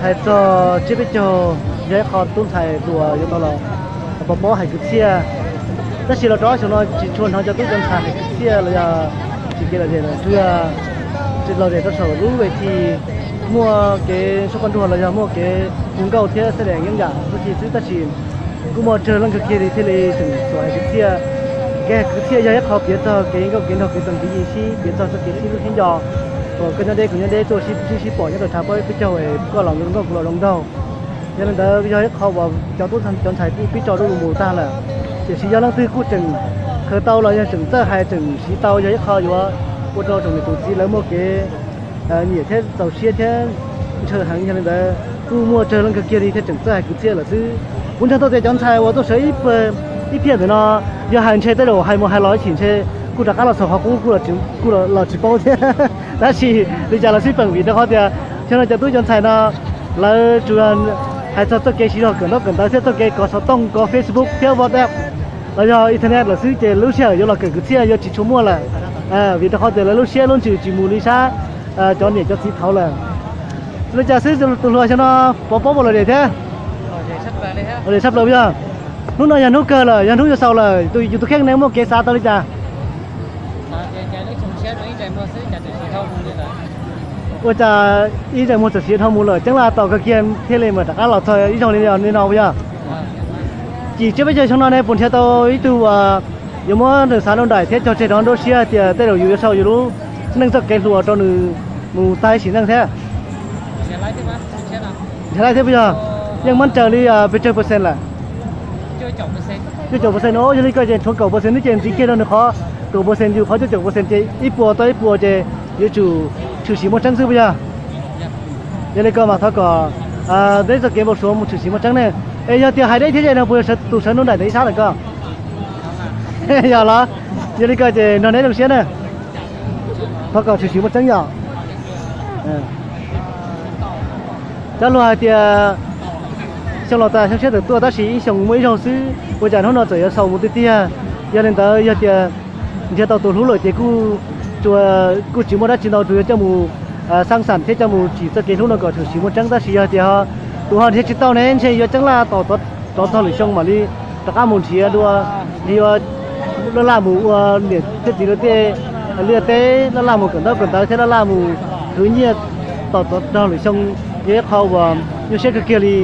Hais txog tsiab peb caug yog ib qho tub ntxhais hluas yuav tau los pov pob hais kwv txhiaj, tab sis los rau ob xyoos no tsis tshua hnov cov tub cov ntxhais hais kwv txhiaj los yog tsis kev lom zem lawm, tsuas yog lom zem rau saum lub ves thi muaj kev sub qab nruag los yog muaj kev hu nkauj thiab xab dam yeeb yam xwb xwb, tab sis kuj muaj tsawg leej kawg kiag li thiaj li tseem txawj hais kwv txhiaj. Kev hais kwv txhiaj yog ib qho piav txog kev nkauj kev nraug kev txom kev yi sib piav txog txoj kev sib hlub sib nco uas koj nyob deb kuv nyob deb tuaj sib sib pom nyob rau thav peb caug, koj los nkauj kuv los zoo nraug. Yog li ntawd yog ib qho uas cov tub cov ntxhais kuj pib tso dua mus tag lawm, tiam sis yog leej twg kuj tseem khaws tau los yog tseem txawj hais tseem siv tau yog ib qho yuav ua rau tsoom niam tsoom txiv lawv muaj kev nyiam thiab txaus siab thiab ntshaw heev. Yog li ntawd kuj muaj tsawg leej kawg kiag li thiaj tseem txawj hais kwv txhiaj lawm xwb. Kuv ntseeg tau tias cov ntxhais uas tuaj sawv ib ib phiaj ntawm no yog hais ntshe tej zaum hais mus hais los ib chim ntshe kuj rov qab los txhaum qhov qub kuj los tsis paub thiab. Tab sis li cas los sib peem vim rau qhov tias xyoo no cov tub cov ntxhais no lawv tsuas hais txog txoj kev siv zog kawm ntaub kawm ntawv thiab txoj kev kov xov tooj kov Facebook thiab WhatsApp los yog internet lawm xwb ces lub sij hawm yuav los kawm kwv txhiaj yuav tsis tshua muaj lawm, vim rau qhov tias lawv lub siab lub ntsws tsis mus li sab cov niam cov txiv thaud lawm. Li cas xwb tus hluas xyoo no pov pob puas lom zem thiab? Lom zem tshaj plaws yog. Hnub no yog hnub kawg lawm, yog hnub yuav xaus lawm, yus tus kheej ne muaj kev xav tau li cas? Ua cas ib zais muag txawm siv dhau mus lawm, ceeb laj tos kawg kiag thiaj li mam rov qab los txog ib zaug li no puas yog? Cim tsiab peb caug xyoo no ne puas nrhiav tau ib tug uas yuav muab nws xav rau nraim thiab cog tseg rau nruab siab tias tej zaum yus yuav sau yus lub neej txoj kev hluas rau nws mus tag sim neej thiab? Nrhiav laib thiab puas yog? Yeej mab raws li pes tsawg percent lawm? Cuaj caum percent no, yog li ko ces tshuav kaum percent xwb ces ntxiv kiag rau nws qhov kaum percent yus qhov cuaj caum percent ces ib puas tau ib puas ces yuav tsum tshwm sim muaj tseeb xwb puas yog? Yog li ko mas thov kom neb txoj kev npau suav mus tshwm sim muaj tseeb ne. Es yog tias hais deb thiab ces no puas yog tus sawv nruab nraim ntawm ib sab ntawm ko? Yog los, yog li ko ces nrog neb zoo siab na. Thov kom tshwm sim muaj tseeb yom. Cov luag hais tias xyoo los tas xyoo siab tawm tuaj tab sis ib xyoos muaj ib zaug xwb, ua cas hnub no txawm yuav xaus mus tiag tiag. Yog li ntawd yog tias nrhiav tau tus hlub lawm ces kuj tsis muaj dab tsi ntau, tsuas yog coj mus xab xam thiab coj mus tsim txoj kev hlub no kom tshwm sim muaj tseeb. Tab sis yog tias tus ho nrhiav tsis tau ne ntshe yuav ceeb laj tos rov txog lwm xyoo mam li rov qab mus nrhiav dua, li laj laj mus ua niam thiab txiv lawv tej liaj teb, laj laj mus kawm ntaub kawm ntawv thiab laj laj mus khwv nyiaj tos rov txog lwm xyoo, yog ib qho uas nyuaj siab kawg kiag li.